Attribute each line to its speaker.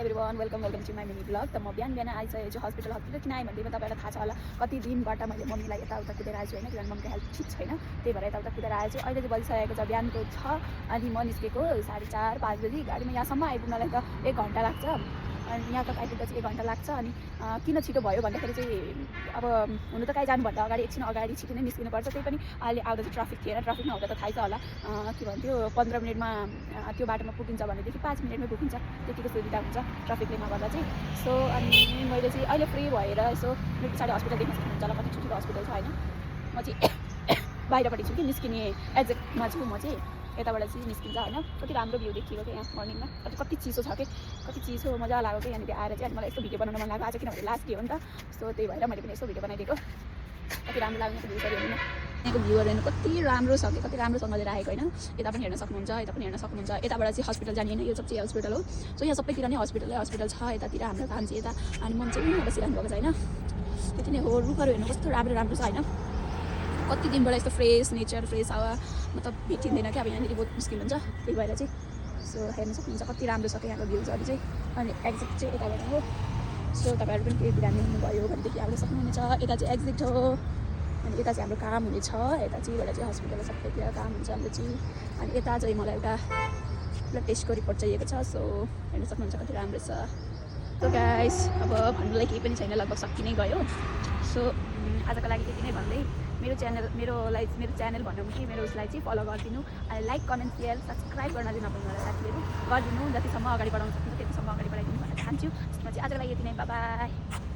Speaker 1: Everyone welcome to my mini vlog. त म बिहान बिहान आइसकेको छु हस्पिटल किन आएँ भन्दैमा तपाईँलाई थाहा छ होला कति दिनबाट मैले मम्मीलाई यताउता कुदेर आएको छु होइन, किनभने मम्मीको हेल्थ ठिक छैन, त्यही भएर यताउता कुदेर आएको छु। अहिले चाहिँ बजिसकेको छ बिहानको 6 अनि म निस्केको 4:30-5 बजी। गाडीमा यहाँसम्म आइपुग्नलाई त 1 घन्टा लाग्छ अनि यहाँ तक आइपुग्दा चाहिँ 1 घन्टा लाग्छ। अनि किन छिटो भयो भन्दाखेरि चाहिँ अब हुनु त कहीँ जानुभन्दा अगाडि एकछिन अगाडि छिटो नै निस्किनुपर्छ। त्यही पनि अहिले आउँदा चाहिँ ट्राफिक थिएन, ट्राफिक नहुँदा त थाहै छ होला के भन्थ्यो 15 मिनटमा त्यो बाटोमा पुगिन्छ भनेदेखि 5 मिनटमै पुगिन्छ, त्यतिको सुविधा हुन्छ ट्राफिकले नगर्दा चाहिँ। सो अनि मैले चाहिँ अहिले फ्री भएर यसो मेरो पछाडि हस्पिटल देख्न सक्नुहुन्छ होला, कति ठुलो हस्पिटल छ होइन। म चाहिँ बाहिरपट्टि छु कि निस्किने एक्ज्याक्टमा छु म चाहिँ, यताबाट चाहिँ निस्किन्छ होइन। कति राम्रो भ्यू देखिएको क्या यहाँ मर्निङमा, कति चिसो छ कि कति चिसो मजा लाग्यो कि यहाँनिर आएर चाहिँ। अनि मलाई यस्तो भिडियो बनाउन मन लाग्यो आज, किनभने लास्ट डे हो नि त। सो त्यही भएर मैले पनि यस्तो भिडियो बनाइदिएको, कति राम्रो लाग्ने भ्यू छ हेर्नु न, यहाँको भ्यूहरू हेर्नु कति राम्रो छ कि, कति राम्रोसँगले राखेको होइन। यता पनि हेर्न सक्नुहुन्छ, यता पनि हेर्न सक्नुहुन्छ। यताबाट चाहिँ हस्पिटल जाने होइन, यो सब चाहिँ हस्पिटल हो। सो यहाँ सबैतिर नै हस्पिटल छ यतातिर हाम्रो काम चाहिँ यता। अनि मन चाहिँ उनीहरू बसिरहनु भएको छ होइन, त्यति नै हो। रुखहरू हेर्नु कस्तो राम्रो छ होइन, कति दिनबाट यस्तो फ्रेस नेचर फ्रेस हावा मतलब भेटिँदैन क्या अब यहाँनिर, बहुत मुस्किल हुन्छ। त्यही भएर चाहिँ सो हेर्न सक्नुहुन्छ कति राम्रो छ क्या यहाँको भ्यूजहरू चाहिँ। अनि एक्जिट चाहिँ यताबाट हो। सो तपाईँहरू पनि केही बिरामी हुनुभयो भनेदेखि आउन सक्नुहुनेछ, यता चाहिँ एक्जिट हो। अनि यता चाहिँ हाम्रो काम हुनेछ, यता चाहिँबाट चाहिँ हस्पिटल सबैतिर काम हुन्छ हाम्रो चाहिँ। अनि यता चाहिँ मलाई एउटा ब्लड टेस्टको रिपोर्ट चाहिएको छ। सो हेर्न सक्नुहुन्छ कति राम्रो छ। सो गाइस अब भन्नुलाई केही पनि छैन, लगभग सकि नै गयो। सो आजको लागि त्यति नै भन्दै मेरो च्यानल भनौँ कि मेरो उसलाई चाहिँ फलो गरिदिनु, अनि लाइक कमेन्ट सेयर सब्सक्राइब गर्न चाहिँ नभुल्नु होला साथीहरू, गरिदिनु। जतिसम्म अगाडि बढाउन सक्नुहुन्छ त्यतिसम्म अगाडि बढाइदिनु भन्न चाहन्छु। त्यसमा चाहिँ आजको लागि यति नै, बाई बाई।